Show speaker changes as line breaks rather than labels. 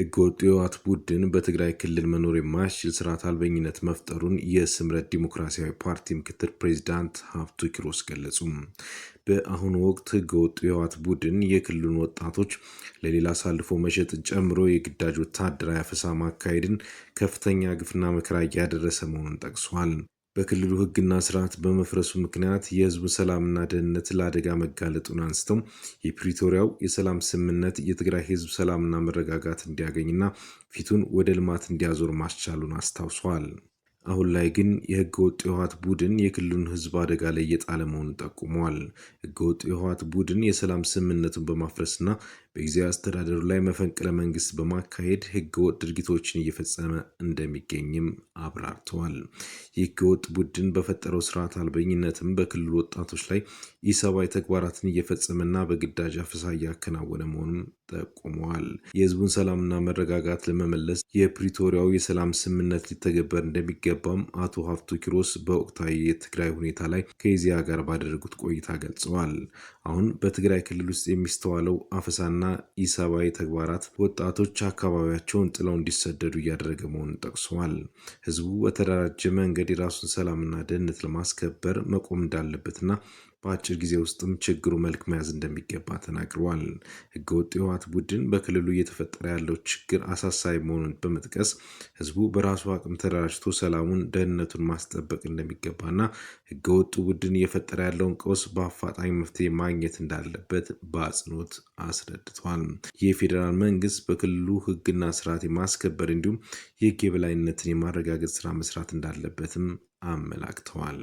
ህገወጡ የህወሓት ቡድን በትግራይ ክልል መኖር የማያስችል ስርዓት አልበኝነት መፍጠሩን የስምረት ዲሞክራሲያዊ ፓርቲ ምክትል ፕሬዚዳንት ሀብቱ ኪሮስ ገለጹ። በአሁኑ ወቅት ህገወጡ የህወሓት ቡድን የክልሉን ወጣቶች ለሌላ አሳልፎ መሸጥን ጨምሮ የግዳጅ ወታደራዊ አፈሳ ማካሄድን ከፍተኛ ግፍና መከራ እያደረሰ መሆኑን ጠቅሷል። በክልሉ ህግና ስርዓት በመፍረሱ ምክንያት የህዝቡ ሰላምና ደህንነት ለአደጋ መጋለጡን አንስተው የፕሪቶሪያው የሰላም ስምምነት የትግራይ ህዝብ ሰላምና መረጋጋት እንዲያገኝና ፊቱን ወደ ልማት እንዲያዞር ማስቻሉን አስታውሷል። አሁን ላይ ግን የህገ ወጥ የህወሓት ቡድን የክልሉን ህዝብ አደጋ ላይ እየጣለ መሆኑን ጠቁመዋል። ህገ ወጥ የህወሓት ቡድን የሰላም ስምምነቱን በማፍረስና በጊዜያዊ አስተዳደሩ ላይ መፈንቅለ መንግስት በማካሄድ ህገ ወጥ ድርጊቶችን እየፈጸመ እንደሚገኝም አብራርተዋል። የህገ ወጥ ቡድን በፈጠረው ስርዓት አልበኝነትም በክልሉ ወጣቶች ላይ ኢሰብአዊ ተግባራትን እየፈጸመና በግዳጅ አፈሳ እያከናወነ መሆኑን ጠቁመዋል። የህዝቡን ሰላምና መረጋጋት ለመመለስ የፕሪቶሪያው የሰላም ስምምነት ሊተገበር እንደሚገባም አቶ ሀፍቱ ኪሮስ በወቅታዊ የትግራይ ሁኔታ ላይ ከኢዜአ ጋር ባደረጉት ቆይታ ገልጸዋል። አሁን በትግራይ ክልል ውስጥ የሚስተዋለው አፈሳና ኢሰብአዊ ተግባራት ወጣቶች አካባቢያቸውን ጥለው እንዲሰደዱ እያደረገ መሆኑን ጠቅሰዋል። ህዝቡ በተደራጀ መንገድ የራሱን ሰላምና ደህንነት ለማስከበር መቆም እንዳለበትና በአጭር ጊዜ ውስጥም ችግሩ መልክ መያዝ እንደሚገባ ተናግረዋል። ህገወጥ የህወሓት ቡድን በክልሉ እየተፈጠረ ያለው ችግር አሳሳቢ መሆኑን በመጥቀስ ህዝቡ በራሱ አቅም ተደራጅቶ ሰላሙን፣ ደህንነቱን ማስጠበቅ እንደሚገባና ህገወጡ ቡድን እየፈጠረ ያለውን ቀውስ በአፋጣኝ መፍትሄ ማግኘት እንዳለበት በአጽንኦት አስረድተዋል። የፌዴራል መንግስት በክልሉ ህግና ስርዓት የማስከበር እንዲሁም የህግ የበላይነትን የማረጋገጥ ስራ መስራት እንዳለበትም አመላክተዋል።